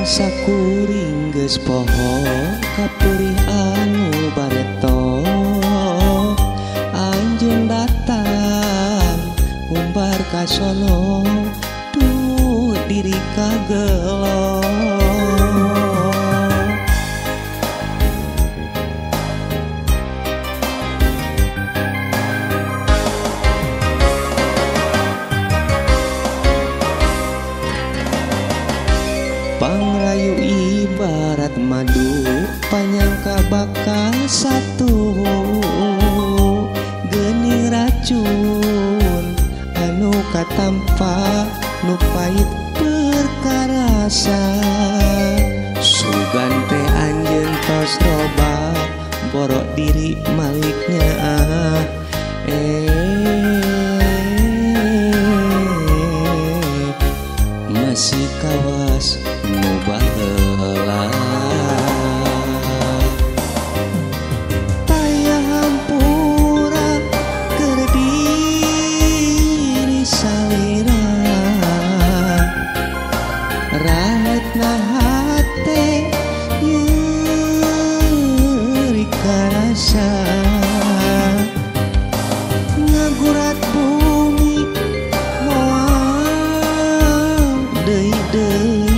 Bangsa kuring geus poho kapeurih anu bareto. Anjeun datang umbar ka sono, duh diri kagelo. Pangrayu ibarat madu panyangka bakal satu, geuning racun anu katampa nu pahit perkarasa. Sugan teh anjeun tos tobat borok diri maliknya masih kawas nu baheula. Taya hampura keur diri salira, rahetna hate nyeri karasa. Ngagurat bumi moal deui deui,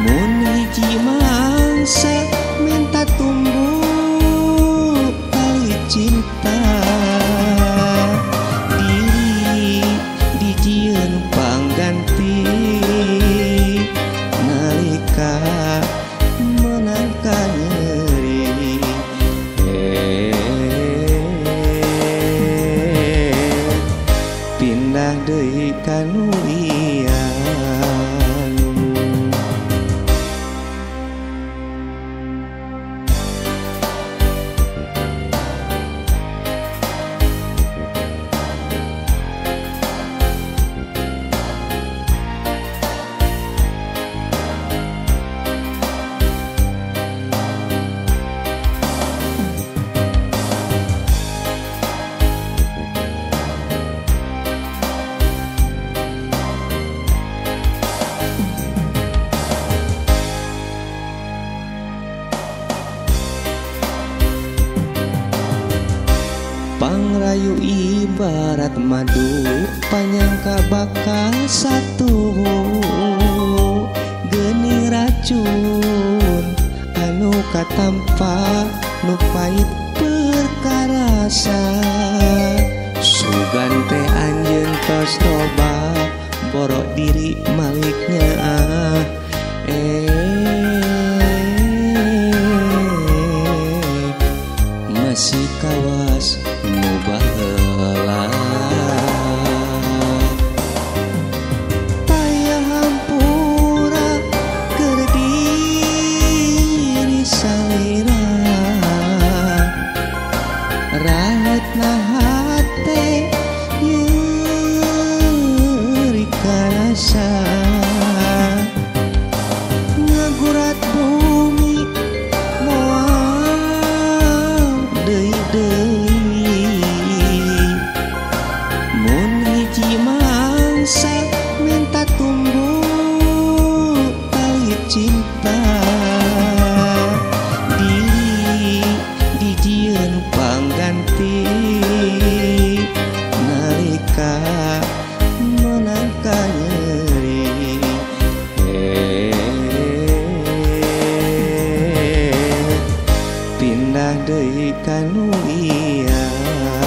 mun hiji mangsa minta tumbuh tali cinta. Diri dijieun pangganti nalika meunang ka nyeri. Pindah deui ka nu lian. Pangrayu ibarat madu panyangka bakal satu, geuning racun anu katampa nu pahit perkarasa. Sugan teh anjeun tos tobat borok diri maliknya masih kawas nu baheula. Taya hampura keur diri salira, rahetna hate nyeri karasa. Ngagurat bumi moal deui deui, mun hiji mangsa minta tumbuh tali cinta. Diri dijieun pangganti nalika meunang ka nyeri. Pindah deui ka nu lian.